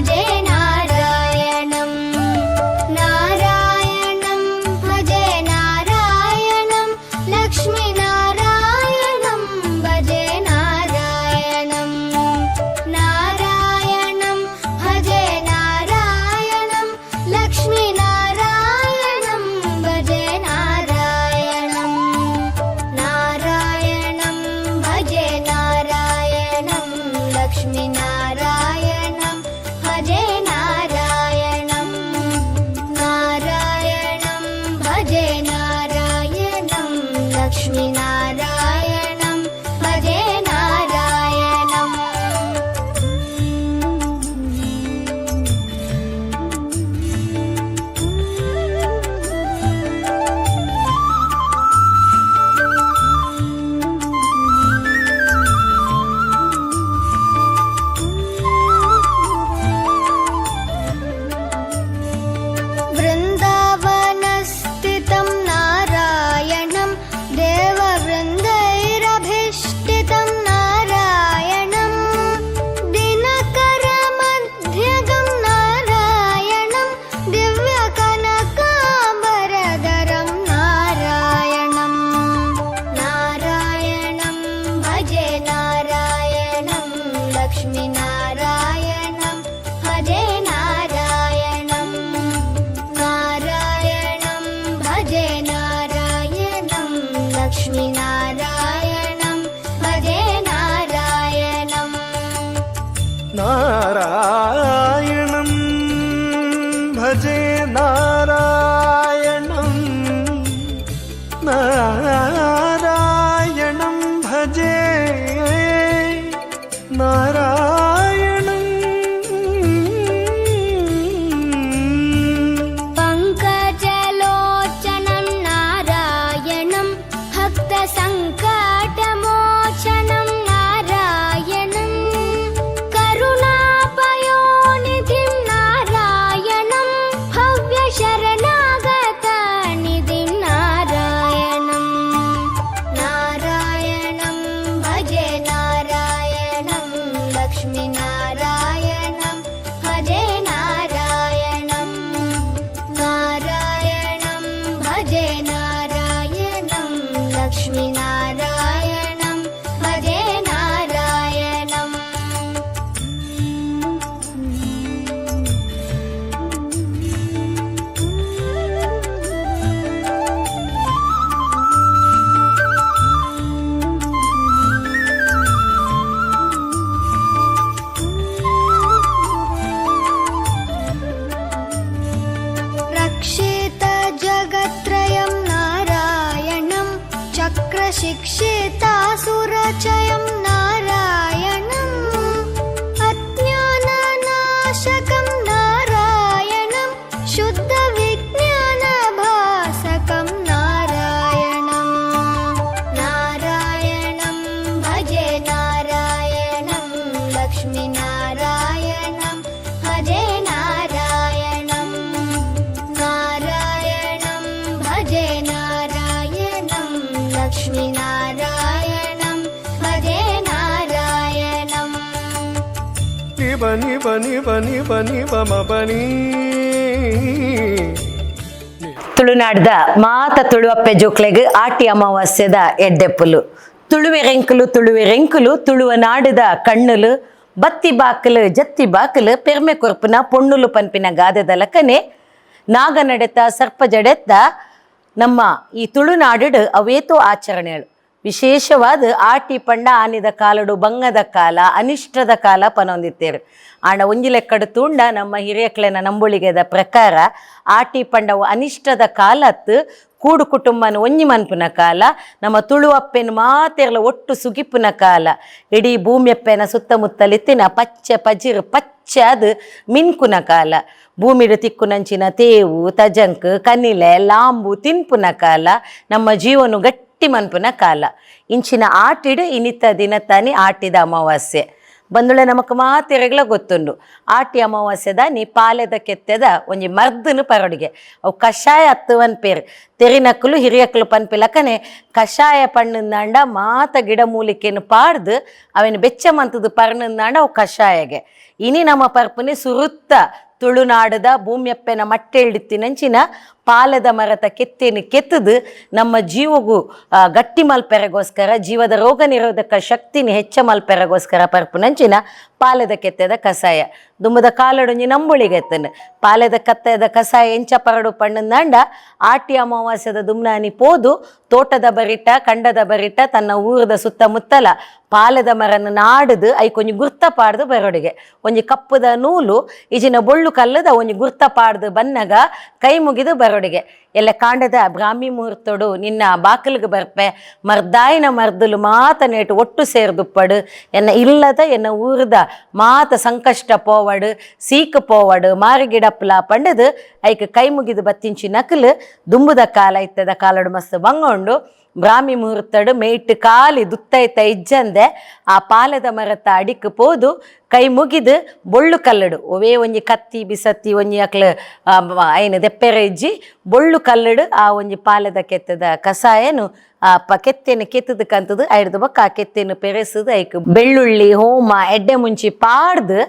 भजे नारायणम्। नारायणं भजे नारायणं लक्ष्मीनारायणं भजे नारायणम्। नारायणं भजे नारायणं लक्ष्मीनारायणं भजे नारायणम्। नारायणं भजे नारायणं लक्ष्मीनारायणं भजे नारायणम्। नारायणं भजे नारायणं लक्ष्मीनारायणं भजे नारायणम्। वृन्दावनस्थितं नारायणं देववृन्दैरभीष्टितं नारायणं दिनकरमध्यगं नारायणं दिव्यकनकाम्बरधरं नारायणम्। नारायणं भजे नारायणं लक्ष्मीनारायणं भजे नारायणम्। नारायणं भजे नारायणं लक्ष्मीनारायणं भजे नारायणम्। നാരായണം ഭജേ നാരായണം, നാരായണം ഭജേ നാരായണം. पङ्कजलोचनं नारायणं भक्तसङ्कटमोचनं नारायणं करुणापयोनिधिं नारायणं भव्यशरणागतनिधिं नारायणम्। नारायणं भजे नारायणं लक्ष्मीनारायणं भजे नारायणम्। नारायणं भजे नारायणं लक्ष्मीनारायणं भजे नारायणम्। रक्षेत जगत्त्रयं नारायणं चक्रशिक्षितासुरचयं नारायणम् अज्ञाननाशकं नारायणं शुद्धविज्ञानभासकं नारायणम्। नारायणं भजे नारायणं लक्ष्मीनारायणं भजे नारायणम्। नारायणं भजे नारायणं लक्ष्मीनारायणं भजे नारायणम्। നിപ നിപ നിപ നിപ നിപ മപനി. ತುಳುನಾಡ್ದ ಮಾತ ತುಳುವಪ್ಪೆ ಜೋಕ್ಲೆಗ್ ಆಟಿ ಅಮಾವಾಸ್ಯದ ಎಡ್ಡೆಪ್ಪುಲು. ತುಳುವೆರೆಂಕುಲು ತುಳುವೆರೆಂಕುಲು ತುಳುವ ನಾಡುದ ಕಣ್ಣುಲು, ಬತ್ತಿ ಬಾಕಲು ಜತ್ತಿ ಬಾಕಲು ಪೆರ್ಮೆ ಕೊರ್ಪುನ ಪೊಣ್ಣುಲು ಪನ್ಪಿನ ಗಾದೆದ ಲಕ್ಕನೆ ನಾಗ ನಡೆತ ಸರ್ಪ ಜಡೆತ್ತ ನಮ್ಮ ಈ ತುಳುನಾಡು ಅವೇತೋ ಆಚರಣೆಗಳು. ವಿಶೇಷವಾದ ಆಟಿ ಪಂಡ ಆನಿದ ಕಾಲಡು ಬಂಗದ ಕಾಲ, ಅನಿಷ್ಟದ ಕಾಲ ಪನೊಂದಿತ್ತೇರು. ಆಂಡ ಒಂಜಿ ಲೆಕ್ಕಡು ತೂಂಡ ನಮ್ಮ ಹಿರಿಯಕ್ಲೆನ ನಂಬುಳಿಗೆದ ಪ್ರಕಾರ ಆಟಿ ಪಂಡವು ಅನಿಷ್ಟದ ಕಾಲತ್ತು, ಕೂಡು ಕುಟುಂಬನ ಒಂಜಿ ಮನ್ಪುನ ಕಾಲ, ನಮ್ಮ ತುಳುವಪ್ಪೆನ ಮಾತೆರ್ಲ ಒಟ್ಟು ಸುಗಿಪುನ ಕಾಲ. ಇಡೀ ಭೂಮಿಯಪ್ಪೆನ ಸುತ್ತಮುತ್ತಲಿತ್ತಿನ ಪಚ್ಚೆ ಪಜಿರು ಪಚ್ಚೆ ಅದು ಮಿನ್ಕುನ ಕಾಲ, ಭೂಮಿಡು ತಿಕ್ಕುನಂಚಿನ ತೇವು ತಜಂಕ್ ಕನಿಲೆ ಲಾಂಬು ತಿನ್ಪುನ ಕಾಲ, ನಮ್ಮ ಜೀವನು ಗಟ್ಟಿ ಮನ್ಪುನ ಕಾಲ. ಇಂಚಿನ ಆಟಿಡು ಇನಿತ ದಿನತಾನಿ ಆಟಿದ ಅಮಾವಾಸ್ಯೆ. ಬಂದುಳೆ ನಮಕ್ ಮಾತೆರೆಗ್ಲ ಗೊತ್ತುಂಡು. ಆಟಿ ಅಮಾವಾಸ್ಯದ ನೀ ಪಾಲೆದ ಕೆತ್ತೆದ ಒಂಜಿ ಮರ್ದನು ಪರೊಡಿಗೆ ಅವು ಕಷಾಯ ಅತ್ತುವನ್ ಪೇರು ತೆರಿನಕ್ಕಲು ಹಿರಿಯಕ್ಕಲು ಪನ್ಪಿಲಕನೆ ಕಷಾಯ ಪಣ್ಣಂದಾಂಡ ಮಾತ ಗಿಡ ಮೂಲಿಕೆಯನ್ನು ಪಾಡ್ದು ಅವೆನ್ ಬೆಚ್ಚ ಮಂತದ ಪರ್ಣಂದಾಂಡ ಅವು ಕಷಾಯಗೆ. ಇನಿ ನಮ್ಮ ಪರ್ಪುನಿ ಸುರುತ್ತ ತುಳುನಾಡದ ಭೂಮ್ಯಪ್ಪೆನ ಮಟ್ಟೆಳ್ದಿತ್ತಿನಂಚಿನ ಪಾಲದ ಮರತ ಕೆತ್ತೇನು ಕೆತ್ತದು ನಮ್ಮ ಜೀವಗೂ ಗಟ್ಟಿ ಮಲ್ಪೆರಗೋಸ್ಕರ ಜೀವದ ರೋಗ ನಿರೋಧಕ ಶಕ್ತಿನ ಹೆಚ್ಚ ಮಲ್ಪೆರಗೋಸ್ಕರ ಪರ್ಪುನಂಚಿನ ಪಾಲೆದ ಕೆತ್ತೆದ ಕಷಾಯ. ದುಂಬದ ಕಾಲಡೊಂಜಿ ನಂಬುಳಿಗೆ ಎತ್ತನು ಪಾಲೆದ ಕತ್ತೆದ ಕಷಾಯ ಎಂಚ ಪರಡು ಪಣ್ಣಂದಾಂಡ ಆಟಿ ಅಮಾವಾಸ್ಯದ ದುಮ್ನಾನಿ ಪೋದು ತೋಟದ ಬರಿಟ ಕಂಡದ ಬರಿಟ ತನ್ನ ಊರದ ಸುತ್ತಮುತ್ತಲ ಪಾಲೆದ ಮರನ ನಾಡುದು ಐಕೊಂಜಿ ಗುರ್ತ ಪಾಡ್ದು ಬರೊಡಿಗೆ ಒಂಜಿ ಕಪ್ಪುದ ನೂಲು ಇಜಿನ ಬೊಳ್ಳು ಕಲ್ಲದ ಒಂಜಿ ಗುರ್ತ ಪಾಡ್ದು ಬನ್ನಗ ಕೈ ಮುಗಿದು ಬರೊಡಿಗೆ ಎಲ್ಲ ಕಾಂಡದ ಬ್ರಾಹ್ಮಿ ಮುಹೂರ್ತೋಡು ನಿನ್ನ ಬಾಕಲಿಗೆ ಬರ್ಪೆ ಮರ್ದಾಯಿನ ಮರ್ದಲು ಮಾತ ನೇಟು ಒಟ್ಟು ಸೇರ್ದುಪ್ಪಡು ಎನ್ನ ಇಲ್ಲದ ಎನ್ನ ಊರದ ಮಾತ ಸಂಕಷ್ಟ ಪೋವಡು ಸೀಕ್ ಪೋವಡು ಮಾರಿಗಿಡಪ್ಲ ಪಂಡದು ಐಕ್ ಕೈ ಮುಗಿದು ಬತ್ತಿಂಚಿ ನಕಲು ದುಂಬುದ ಕಾಲ ಇತ್ತದ ಕಾಲಡು ಮಸ್ತ್ ಬಂಗೊಂಡು. ಬ್ರಾಹ್ಮಿ ಮುಹೂರ್ತಡು ಮೇಟ್ ಕಾಲಿ ದುತ್ತೈತ ಇಜ್ಜಂದೆ ಆ ಪಾಲದ ಮರತ ಅಡಿಕ್ ಪೋದು ಕೈ ಮುಗಿದು ಬೊಳ್ಳು ಕಲ್ಲಡು ಒವೇ ಒಂಜಿ ಕತ್ತಿ ಬಿಸತ್ತಿ ಒಂಜಿ ಅಕ್ಲು ಐನ ದೆಪ್ಪೆರೆ ಇಜ್ಜಿ ಬೊಳ್ಳು ಕಲ್ಲಡು ಆ ಒಂಜಿ ಪಾಲದ ಕೆತ್ತದ ಕಸಾಯನು ಆ ಪ ಕೆತ್ತೆನ ಕೆತ್ತದ ಕಂತದು ಐಡ್ದು ಬೊಕ್ಕ ಆ ಕೆತ್ತೆನು ಪೆರೆಸುದು ಐಕ್ ಬೆಳ್ಳುಳ್ಳಿ ಹೋಮ ಎಡ್ಡೆ ಮುಂಚಿ ಪಾಡ್ದು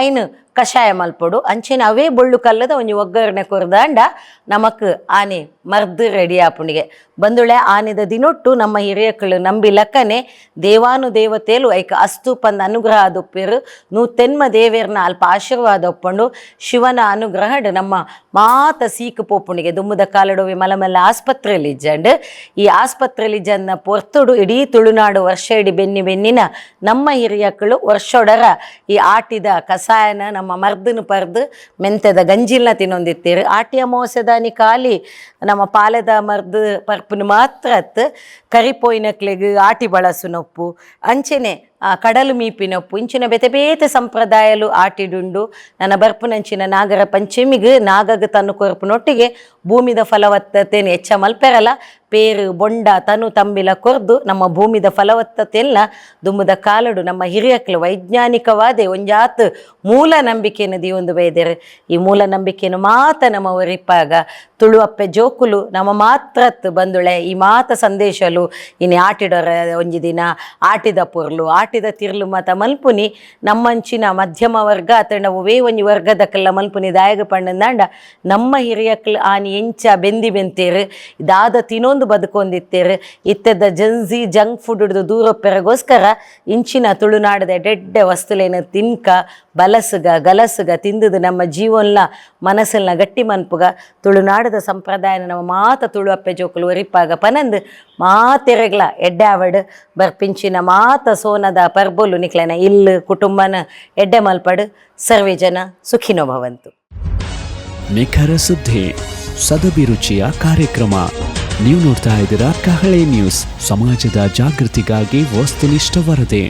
ಐನು ಕಷಾಯ ಮಲ್ಪೊಡು. ಅಂಚೆನೆ ಅವೇ ಬೊಳ್ಳು ಕಲ್ಲದ ಒಂಜಿ ಒಗ್ಗರಣೆ ಕೊರ್ದಾಂಡ ನಮಕ್ ಆನೆ ಮರ್ದು ರೆಡಿ ಆಪುಣಿಗೆ. ಬಂದುಳೆ ಆನೆದ ದಿನೊಟ್ಟು ನಮ್ಮ ಹಿರಿಯಕ್ಕಳು ನಂಬಿ ಲಕ್ಕನೆ ದೇವಾನು ದೇವತೆಲು ಐಕ್ ಅಸ್ತು ಪಂದ ಅನುಗ್ರಹ ದೊಪ್ಪಿರು ನೂತೆನ್ಮ ದೇವೇರ್ನ ಅಲ್ಪ ಆಶೀರ್ವಾದ ಒಪ್ಪಂಡು ಶಿವನ ಅನುಗ್ರಹಡ್ ನಮ್ಮ ಮಾತ ಸೀಕು ಪೋಪುಣಿಗೆ. ದುಮ್ಮದ ಕಾಲಡೋವಿ ಮಲಮಲ್ಲ ಆಸ್ಪತ್ರೆಯಲ್ಲಿ ಇಜ್ಜಂಡ್ ಈ ಆಸ್ಪತ್ರೆಯಲ್ಲಿ ಜನ್ನ ಪೊರ್ತುಡು ಇಡೀ ತುಳುನಾಡು ವರ್ಷ ಇಡೀ ಬೆನ್ನಿ ಬೆನ್ನಿನ ನಮ್ಮ ಹಿರಿಯಕ್ಕಳು ವರ್ಷೊಡರ ಈ ಆಟಿದ ಕಸಾಯನ ನಮ್ಮ ಮರ್ದನು ಪರ್ದು ಮೆಂತೆದ ಗಂಜಿಲ್ನ ತಿನ್ನೊಂದಿತ್ತೀರು. ಆಟಿ ಅಮಾವಾಸ್ಯದಾನಿ ಖಾಲಿ ನಮ್ಮ ಪಾಲೆದ ಮರ್ದು ಪರ್ಪುನು ಮಾತ್ರ ಅತ್ತು ಕರಿಪೋಯಿನಕ್ಲೆಗ್ ಆಟಿ ಬಳಸುನೊಪ್ಪು ಅಂಚೆನೆ ಆ ಕಡಲು ಮೀಪಿನೊಪ್ಪು ಇಂಚಿನ ಬೇತೆ ಬೇತೆ ಸಂಪ್ರದಾಯಲು ಆಟಿಡುಂಡು. ನನ್ನ ಬರ್ಪುನಂಚಿನ ನಾಗರ ಪಂಚಮಿಗ್ ನಾಗಗ್ ತನ್ನು ಕೊರ್ಪುನೊಟ್ಟಿಗೆ ಭೂಮಿದ ಫಲವತ್ತತೆನ್ ಹೆಚ್ಚ ಮಲ್ಪೆರಲ ಪೇರು ಬೊಂಡ ತನು ತಂಬಿಲ ಕೊರ್ದು ನಮ್ಮ ಭೂಮಿದ ಫಲವತ್ತತೆಲ್ಲ ದುಂಬುದ ಕಾಲಡು ನಮ್ಮ ಹಿರಿಯಕ್ಲು ವೈಜ್ಞಾನಿಕವಾದ ಒಂಜಾತ್ ಮೂಲ ನಂಬಿಕೆಯನ್ನು ದೀವೊಂದು ಬೈದೆರ್. ಈ ಮೂಲ ನಂಬಿಕೆಯನ್ನು ಮಾತ ನಮ್ಮ ಒರಿಪಾಗ ತುಳುವಪ್ಪೆ ಜೋಕುಲು ನಮ್ಮ ಮಾತ್ರತ್ ಬಂದುಳೆ ಈ ಮಾತ ಸಂದೇಶಲು ಇನಿ ಆಟಿಡೊರ ಒಂಜಿ ದಿನ ಆಟಿದ ಪೊರ್ಲು ಆಟಿದ ತಿರ್ಲು ಮಾತ ಮಲ್ಪುನಿ ನಮ್ಮಂಚಿನ ಮಧ್ಯಮ ವರ್ಗ ಅತಂಡ ಒವೇ ಒಂಜಿ ವರ್ಗದಕ್ಕೆಲ್ಲ ಮಲ್ಪುನಿ ದಾಯಗ ಪಂಡಂದಾಂಡ ನಮ್ಮ ಹಿರಿಯಕ್ಲು ಆನಿ ಎಂಚ ಬೆಂದಿ ಬೆಂತೇರು ದಾದ ತಿನೊಂದು ಬದುಕೊಂದಿತ್ತೇರು ಇತ್ತೆದ Gen Z junk food ಹಿಡಿದು ದೂರ ಪೆರಗೋಸ್ಕರ ಇಂಚಿನ ತುಳುನಾಡದ ಎಡ್ಡೆಡ್ಡೆ ವಸ್ತುಲೇನ ತಿನ್ಕ ಬಲಸುಗ ಗಲಸುಗ ತಿಂದುದು ನಮ್ಮ ಜೀವನ್ಲ ಮನಸ್ಸನ್ನ ಗಟ್ಟಿ ಮನ್ಪುಗ ತುಳುನಾಡದ ಸಂಪ್ರದಾಯನ ನಮ್ಮ ಮಾತ ತುಳು ಅಪ್ಪೆ ಜೋಕುಲು ಒರಿಪಾಗ ಪನಂದು ಮಾತೆರೆಗ್ಲ ಎಡ್ಡೆ ಆವಡ್ ಬರ್ಪಿಂಚಿನ ಮಾತ ಸೋನದ ಪರ್ಬೊಲು ನಿಕ್ಲೆನ ಇಲ್ಲು ಕುಟುಂಬನ ಎಡ್ಡೆ ಮಲ್ಪಡು. ಸರ್ವೇ ಜನ ಸುಖಿನೋ ಭವಂತು. ನಿಖರ ಸುದ್ದಿ, ಸದಭಿರುಚಿಯ ಕಾರ್ಯಕ್ರಮ. ನೀವು ನೋಡ್ತಾ ಇದ್ದೀರಾ ಕಹಳೆ ನ್ಯೂಸ್. ಸಮಾಜದ ಜಾಗೃತಿಗಾಗಿ ವಸ್ತುನಿಷ್ಠ ವರದಿ.